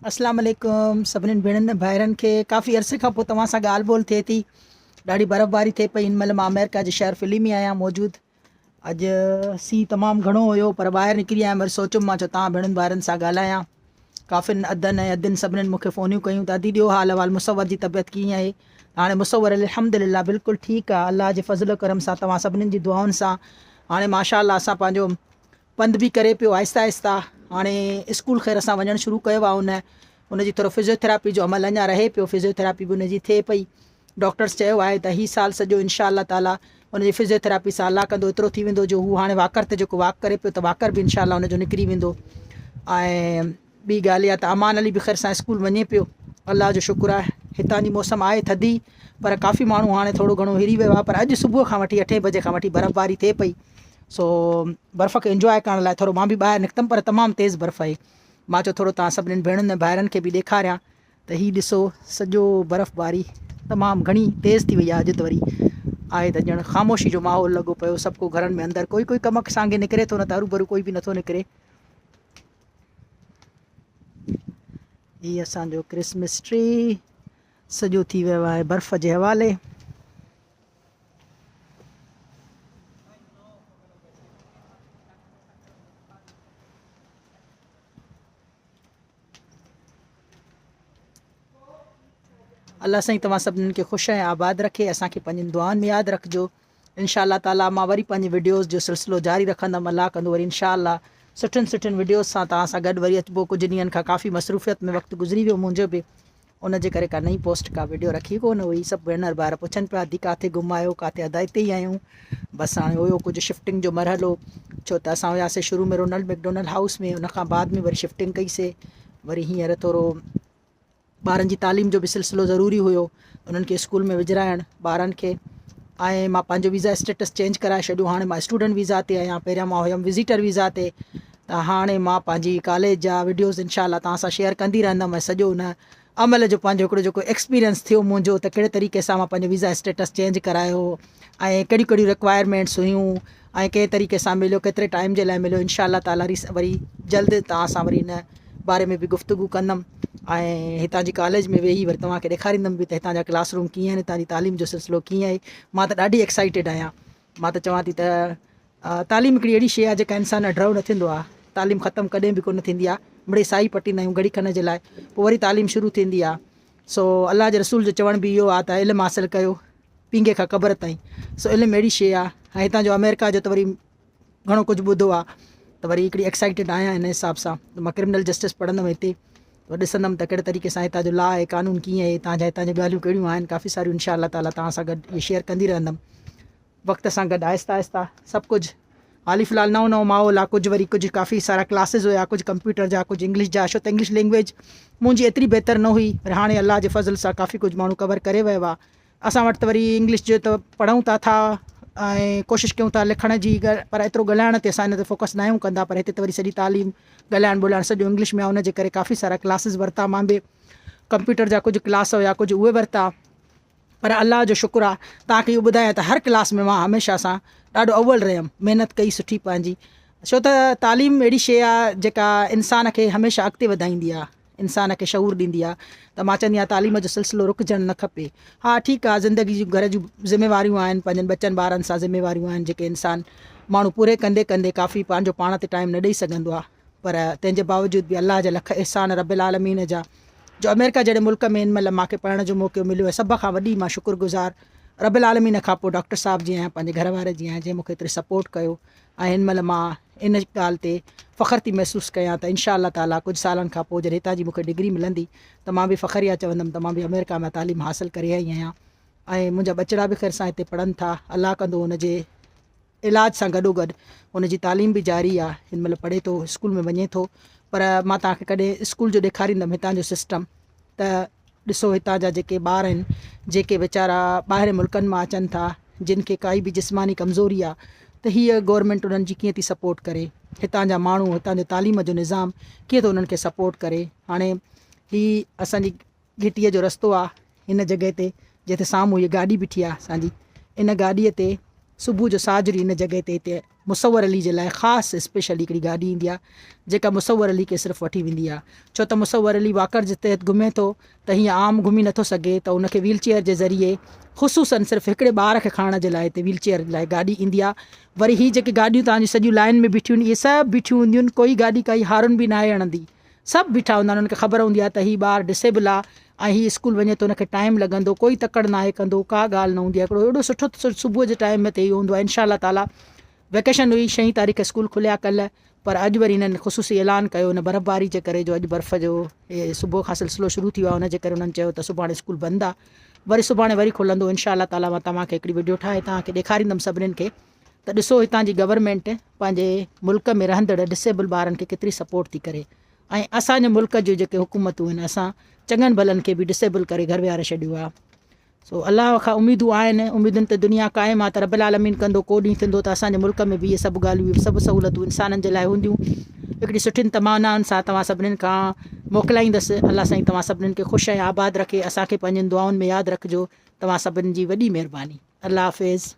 اسلام عليڪم سڀنين ڀيڻن ۽ ڀائرن کي ڪافي عرصي کان پوء توهان سان ڳالهه ٻولهه ٿئي ٿي ڏاڍي برفباري ٿئي پئي هن مهل مان آمريڪا جي شهر فلي ۾ آهيان موجود اڄ سي تمام گهڻو هيو پر ٻاهر نڪري آيم وري سوچيم مان چيو توهان ڀيڻن ڀائرن سان ڳالهايان ڪافين ادن ۽ ادين سڀنين مون کي فونيون ڪيون ته ادي ڏيو حال احوال مصور جي طبيعت ڪيئن آهي هاڻي مصور الحمد لله بلڪل ٺيڪ آهي الله جي فضل و ڪرم سان توهان سڀنين جي دعائن سان هاڻي ماشاء الله اسان پنهنجو پنڌ به ڪري پيو آهستي آهستي هاڻي اسڪول خير سان وڃڻ شروع ڪيو آهي ان ان جي ٿورو فزيوٿراپي جو عمل اڃا رهي پيو فزيوٿراپي به ان جي ٿئي پئي ڊاڪٽرس چيو آهي ته هي سال سڄو انشاء الله تعالي ان جي فزيوٿراپي سان الله ڪندو ايترو ٿي ويندو جو هو هاڻي واڪر تي جيڪو واڪ ڪري پيو ته واڪر به انشاء الله ان جو نڪري ويندو ۽ ٻي ڳالهه اها ته امان علي به خير سان اسڪول وڃي پيو. الله جو شڪر آهي. هتان جي موسم آهي ٿڌي پر ڪافي ماڻهو هاڻي ٿورو گهڻو هري ويو آهي پر اڄ صبح کان وٺي اٺين بجي کان وٺي برفباري ٿئي پئي سو برف کي انجواء ڪرڻ لاء ٿورو مان به ٻاهر نڪتم پر تمام تيز برف آهي. مان چيو ٿورو توهان سڀنين ڀيڻن ۽ ڀائرن کي به ڏيکاريان ته هي ڏسو سڄو برفباري تمام گهڻي تيز ٿي وئي آهي اڄ ته وري آهي ته ڄڻ خاموشي جو ماحول لڳو پيو سڀ ڪو گهرن ۾ اندر ڪوئي ڪوئي ڪم سانگي نڪري ٿو نه ته هروڀرو ڪوئي به نٿو نڪري. هي اسان جو ڪرسمس ٽري سڄو ٿي ويو آهي برف جي حوالي. الله سائين توهان سڀني کي خوش ۽ آباد رکي اسان کي پنهنجين دعائن ۾ ياد رکجو انشاء الله تعالي مان وري پنهنجي وڊيوز جو سلسلو جاري رکندم الله ڪندو وري انشاء الله سٺين سٺين وڊيوز سان توهان سان گڏ وري اچبو ڪجهه ڏينهن کان ڪافي مصروفيت ۾ وقت گذري ويو منهنجو به ان جي ڪري ڪا نئين پوسٽ ڪا وڊيو رکي ڪو نه هئي سڀ ڀينر ڀائر پڇن پيا ادي ڪاٿي گم آهيو ڪاٿي ادا هتي ئي آهيون بس هاڻي هيو ڪجهه شفٽنگ جو مرحلو ڇو ته اسان هياسي شروع ۾ رونلڊ ميڪڊونلڊ هائوس ۾ ان کان بعد ۾ وري شفٽنگ ڪئي سي وري هينئر ٿورو ٻارن جي تعليم جو به سلسلو ضروري هيو انهن کي اسڪول ۾ وجهرائڻ ٻارن کي ۽ مان پنهنجو ويزا اسٽيٽس چينج ڪرائي ڇڏيو هاڻي مان اسٽوڊنٽ ويزا تي آهيان پهريان مان هيم وزيٽر ويزا تي ته هاڻي مان پنهنجي ڪاليج جا وڊيوز انشاء الله توهان سان شيئر ڪندي رهندم ۽ سڄو ان عمل جو پنهنجو هڪڙو جيڪو ايڪسپيرينس ٿيو منهنجو ته ڪهڙي طريقي سان مان پنهنجو ويزا اسٽيٽس چينج ڪرايو ۽ ڪهڙيون ڪهڙيون رڪوائرمينٽس هيون ۽ ڪنهن طريقي سان مليو ڪيتري ٽائيم جي لاء مليو انشاء الله تعالي وري جلد توهان سان وري ان باري ۾ به گفتگو ڪندم ۽ هتان جي ڪاليج ۾ ويهي وري توهان کي ڏيکاريندم به ته هتان جا ڪلاس روم ڪيئن آهن هتان جي تعليم جو سلسلو ڪيئن آهي مان ته ڏاڍي ايڪسائيٽيڊ آهيان مان ته چوان ٿي ته تعليم هڪڙي اهڙي شيء آهي جيڪا انسان لاء ڊرو نه ٿيندو آهي تعليم ختم ڪڏهن به ڪونه ٿيندي آهي مڙئي سائي پٽيندا آهيون گهڙي کن جي لاء پوء وري تعليم شروع ٿيندي آهي سو الله جي رسول جو چوڻ به اهو آهي ته علم حاصل ڪيو پينگهي کان قبر تائين سو علم اهڙي شيء آهي ۽ هتان جو آمريڪا جو ته وري گهڻو ڪجهه ٻڌو آهي ته وري هڪڙي ايڪسائيٽيڊ آهيان هن حساب سان ته مان ڪرمنل جسٽس پڙهندم هتي ته ڏسندم ته ڪهڙي طريقي سان هتان جو لا ۽ قانون ڪيئن آهي هتان جا هتان جون ڳالهيون ڪهڙيون آهن ڪافي ساريون انشاء الله تعالٰي توهان سان گڏ اهي شيئر ڪندي رهندم وقت سان گڏ آهستي آهستي سڀ ڪجهه حالي في الحال نئون نئون ماحول آهي ڪجهه وري ڪجهه ڪافي سارا ڪلاسز هيا ڪجهه ڪمپيوٽر جا ڪجهه انگلش جا ڇو ته انگلش لينگويج منهنجي ايتري بهتر نه هئي پر هاڻي الله جي فضل سان ڪافي ڪجهه ماڻهو ڪور ڪري ويو آهي اسان وٽ ته وري انگلش جو ته پڙهون ته ٿا ۽ ڪوشش ڪيون ٿا لکڻ جي پر ايترو ڳالهائڻ تي اسان ان تي فوڪس ناهيون ڪندا پر هتي ته وري سڄي تعليم ڳالهائڻ ٻولهائڻ سڄو انگلش ۾ آهي ان جي ڪري ڪافي سارا ڪلاسز ورتا مان به ڪمپيوٽر جا ڪجهه ڪلاس هيا ڪجهه اهي ورتا پر الله جو شڪر آهي توهان کي اهو ٻڌايان ته هر ڪلاس ۾ مان هميشه سان ڏاڍو اول رهيم محنت ڪئي سٺي پنهنجي ڇو ته تعليم اهڙي شيء آهي جيڪا انسان کي هميشه اڳتي وڌائيندي آهي انسان کي شعور ڏيندي آ ته مان چوندي آهيان تعليم جو سلسلو رڪجڻ نه کپي. ها ٺيڪ آ زندگي جون گهر جون ذميواريون آهن پنهنجن ٻچن ٻارن سان ذميواريون آهن جيڪي انسان ماڻهو پوري ڪندي ڪندي ڪافي پنهنجو پاڻ تي ٽائيم نه ڏئي سگهندو آ پر تنهن جي باوجود به الله جا لک احسان رب العالمين جا جو آمريڪا جهڙي ملڪ ۾ هن مهل مان کي پڙهڻ جو موقعو مليو ۽ سڀ کان وڏي مان شڪر گذار رب العالمين کان پوء ڊاڪٽر صاحب جي آهيان پنهنجي گهر واري جي آهيان جنهن مون کي ايتري سپورٽ ڪيو ۽ هن مهل مان ان ڳالهه تي فخر ٿي محسوس ڪيان ته انشاء الله تعاليٰ ڪجهه سالن کان پوء جڏهن هتان جي مون کي ڊگري ملندي ته مان به فخريه چوندم ته مان به آمريڪا مان تعليم حاصل ڪري آئي آهيان ۽ منهنجا ٻچڙا به خير سان هتي پڙهن ٿا الله ڪندو ان جي علاج سان گڏو گڏ ان جي تعليم به جاري آهي هن مهل پڙهي ٿو اسڪول ۾ وڃي ٿو پر مان توهان کي ڪڏهن اسڪول جو ڏيکاريندم هتان جو سسٽم ته ڏسو هتان جا جيڪي ٻار آهن جيڪي ويچارا ٻاهرين ملڪن مان اچن ٿا جن کي ڪائي به جسماني ڪمزوري آ ته هيء گورنمينٽ انهن جي ڪيئن ٿي سپورٽ ڪري هتان جا ماڻهو هتان جو تعليم جو نظام ڪيئن ٿو انهن کي سپورٽ ڪري هاڻي هي اسان جي گهٽيء جو رستو آ هن جڳهه تي جتي سامهون هيء گاڏي بيٺي آ اسان جي ان گاڏيء تي صبح جو ساجهري هن جڳهه تي هتي مصور علي جي لاء خاص اسپيشل هڪڙي گاڏي ايندي آهي جيڪا مصور علي کي صرف وٺي ويندي آهي ڇو ته مصور علي واڪر جي تحت گهمي ٿو ته هيئن عام گهمي نٿو سگهي ته ان کي ويل چيئر جي ذريعي خصوصن صرف هڪڙي ٻار کي کڻڻ جي لاء هتي ويل چيئر لاء گاڏي ايندي آهي وري هي جيڪي گاڏيون توهان جون سڄيون لائن ۾ بيٺيون آهن اهي سڀ بيٺيون هونديون آهن ڪوئي گاڏي ڪائي هارن به ناهي هڻندي سڀ بيٺا هوندا آهن انهن کي خبر هوندي آهي ته هي ٻار ڊسيبل آهي ۽ هي اسڪول وڃي ٿو ان کي ٽائيم لڳندو ڪوئي تڪڙ ناهي ڪندو ڪا ڳالهه نه هوندي آهي هڪڙو ايڏو سٺو صبح جي ٽائيم تي اهو هوندو آهي انشاء الله تعالي ويڪيشن هئي ڇهين تاريخ اسڪول کليا ڪلهه پر اڄ وري هنن خصوصي اعلان ڪيو ان برفباري جي ڪري جو اڄ برف جو صبح کان سلسلو شروع ٿي ويو آهي ان جي ڪري انهن چيو ته سڀاڻي اسڪول بند آهي وري سڀاڻي وري کلندو انشاء الله تعالي مان توهان کي هڪڙي وڊيو ٺاهي توهان کي ڏيکاريندم سڀنين کي ته ڏسو هتان جي گورنمينٽ پنهنجي ملڪ ۾ رهندڙ ڊسيبل ٻارن کي ڪيتري سپورٽ ٿي ڪري ۽ اسان جي ملڪ جون جيڪي حڪومتون آهن اسان چڱن ڀلن کي به ڊسيبل ڪري گهر ويهاري ڇڏيو آهي سو الله کان اميدون آهن اميدن تي دنيا قائم آهي ته رب العالمين ڪندو ڪو ڏينهن ٿيندو ته اسان جي ملڪ ۾ به اهي سڀ ڳالهيون اهي سڀ سهولتون انسانن جي لاء هونديون هڪڙي سٺين تمنائن سان توهان سڀنين کان موڪلائيندس الله سائين توهان سڀنين کي خوش ۽ آباد رکي اسان کي پنهنجين دعائن ۾ ياد رکجو توهان سڀني جي وڏي مهرباني الله حافظ.